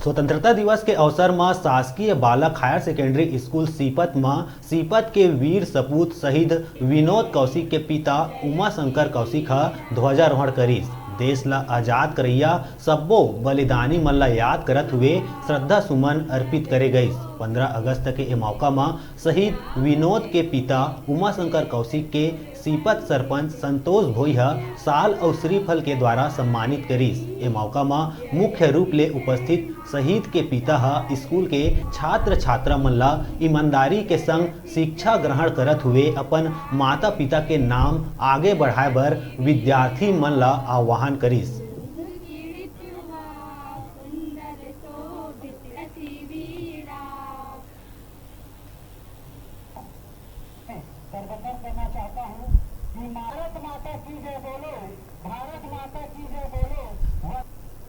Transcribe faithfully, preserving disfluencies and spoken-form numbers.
स्वतंत्रता दिवस के अवसर म शासकीय बालक हायर सेकेंडरी स्कूल सीपत म सीपत के वीर सपूत शहीद विनोद कौशिक के पिता उमाशंकर कौशिक ह ध्वजारोहण करिस। देश ल आजाद करैया सब्बो बलिदानी मन ल याद करत हुए श्रद्धा सुमन अर्पित करे गइस। पंद्रह अगस्त के ए मौका म शहीद विनोद के पिता उमाशंकर कौशिक के सीपत सरपंच संतोष भोई ह शाल अउ श्रीफल के द्वारा सम्मानित करिस। ए मौका म मुख्य रूप ले उपस्थित शहीद के पिता ह स्कूल के छात्र छात्रा मन ल ईमानदारी के संग शिक्षा ग्रहण करत हुए अपन माता पिता के नाम आगे बढ़ाए बर विद्यार्थी मन ल आह्वान करिस।